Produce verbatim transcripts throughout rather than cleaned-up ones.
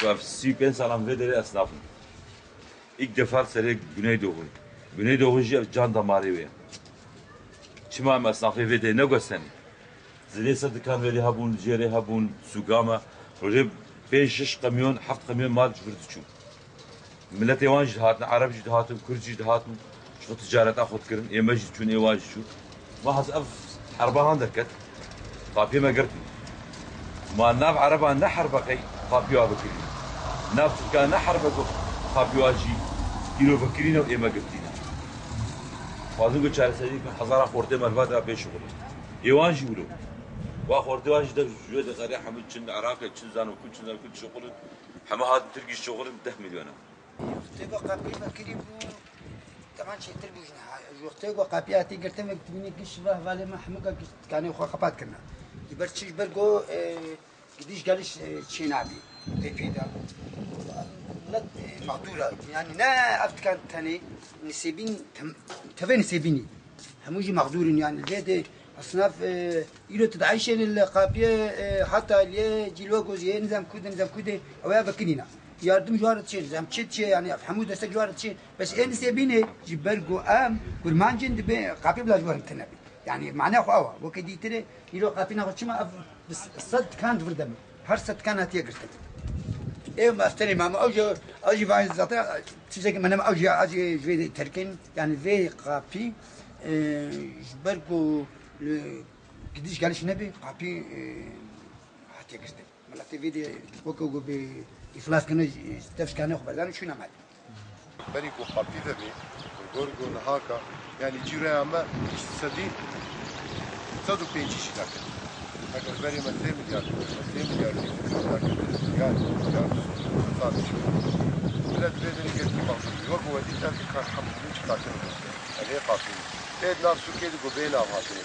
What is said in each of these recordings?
Ev sî û pênc salan vê derê esnaf in. Îlk defa serê Güneydoğu. Güneydoğu jî ev can damarê wê ye. Çima em esnafê vê derê ne gosenê? Zilê ser dikan vê derê hebûn, jê re hebûn, sûga me. Rojê pênc şeş kamyon, heft kamyon mal ji vir diçû. Miletê wan jî dihatin, Ereb jî dihatin, Kurd jî dihatin. Ji xwe ticareta xwe dikirin, ê me jî çûn, ê wan jî çûn. Ma hez ev herba han derket, qapiyê me girtin. Ma nav Ereban ne herba qey qapiya bikirî. Nav Tirkan ne herba ku qapiya jî îro bikirîne û ê me girtîne. Xwazin ku çareserî bikin, hezara xortê me li va de bê şixulin. Ê wan jî wilo. Wa xortê wan jî de ji wê de xerê hemû çin Iraqê, çin zano ku, çin zano ku dişixulin. Hemû hatin Tirkî şixulin deh milyona. Têba qapiyê me kirî bû. Teman çêtir bû jin. Ha, ji wextê ku qapiyê hatî girtin, vek dibînî giş ve hevalê me hemû ka giş dikanê xwe xepat kirine. Ji ber çi? Ji ber ku, e, gidiş geliş, e, çê nabî. Tê pê de. Millet, e, mexdûr e. Yani ne ev dikan tenê nisêbîn, tem-, tevê nisêbînî. Hemû jî mexdûr in, yani lê de esnaf, e, îro tu diayşênê li qapiyê, e, heta lê cîlwe goziyê nizam ku de, nizam ku de, ew ya vekirîna. Yardim ji wan re diçê, nizam çi diçê, yani hemû destek ji wan re diçê. Bes ê nisêbînê ji ber ku em kurmancên dibe qapî bila ji wan re tune be. Yani mane xwe ew e. Weke dîtirê, îro qapîna xwe çima ev bi sed dikan di vir de me. Her sed dikan hatiye girtin. Ê mefterê me, ew jî, ew jî vayê zaten tiştekî me nema, ew jî, ew jî ji vê terkin, yani vê qapî, e, ji ber ku li gidiş geliş nebe, qapî, e, hatiye girtin. Miletê vê de weke ku bê îflas kirine, ji tevşikane xwe berdan û çûne malê. Berî ku qapî vebê, li gor ku nihaka, yanî cîroya me hîç sedî sed û pêncî jî naket. Eger berê me sê milyar, me sê milyar jî naket, milyar, milyar, hesabê jî. Milet vê derê gelkî mexdûr bî. Wek we dît ev dîkan hemû çi qapî ne. Ev ê qapî ne. Ê di nav sûkê de ku bê nav hatine.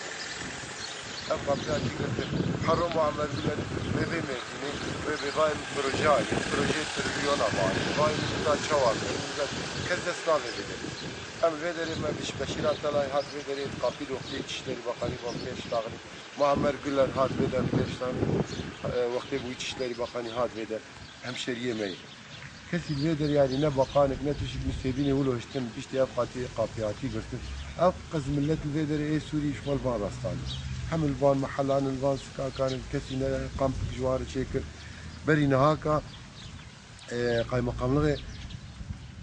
Ev qapî hatî girtin. Hero Muammer Güler vê vê Mêrdînê, vê vê vayê min proje anî, proje trilyona anî, vayê min da çawa kirin, kes dest navê vê derê. Em vê derê me Beş-, Beşîr Atalayê hat vê derê, qapî li wextê Îçişlerî Bakanî bû, em pêş daxilî. Muammer Güler hat vê der, pêş daxilî. E, wextê bû Îçişlerî Bakanî hat vê der. Hemşeriyê me ye. Kesî li vê derê yarî ne baqanek, ne tişik nisêbînê wilo hiştin, piştî ev qatî qapiyatî girtin. Ev qez millet li vê derê ê Sûrî ji xwe li van rastanî. Hem li van mehelan, li van sikakan, kesî ne kampik ji wan re çêkir. Berî nihaka, e, qaymeqamlixê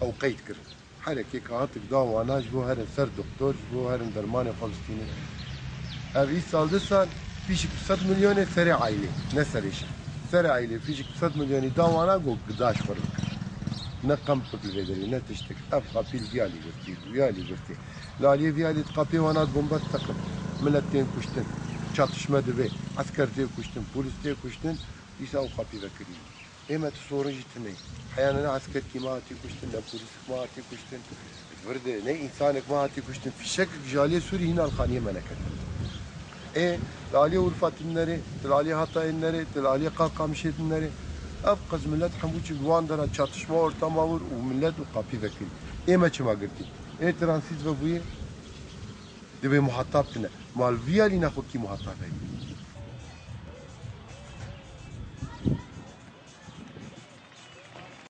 ew qeyd kirin. Herekê kaxetik da wana ji bo herin ser doktor, ji bo herin dermanê xwe bistînin. Ev îsal di sal fîşik bi sed milyonê serê aîlê, ne serê şex. Serê aîlê fîşik bi sed milyonî da wana, got gida ji xwe re bikir. Ne qempik li vê derê, ne tiştik. Ev qapî li vî alî girtî, li wî alî girtî. Li aliyê vî alî di qapiyê wana di bombe diteqin. Milet tên kuştin. Çatişme dibe. Esker tê kuştin, polîs tê kuştin. Dîsa ew qapî vekirî. Ê me tu sorin jî tune. Heya ne, ne eskerkî me hatî kuştin, ne polîsik me hatî kuştin. Vir de ne însanek me hatî kuştin. Fîşekek ji aliyê Sûrî hîna li xaniyê me neketin. Ê, li aliyê Urfa tune nerê, tu li aliyê Hatayê nerê, tu li aliyê Qaqamişê tune nerê. Ev qez milet hemû çi li wan dera çatişma ortama wir û milet û qapî vekirî. Ê me çima girtî? Ê transît vebûyê. Divê muhatab tune. Ma li vî alî nexwe kî muhatab heye?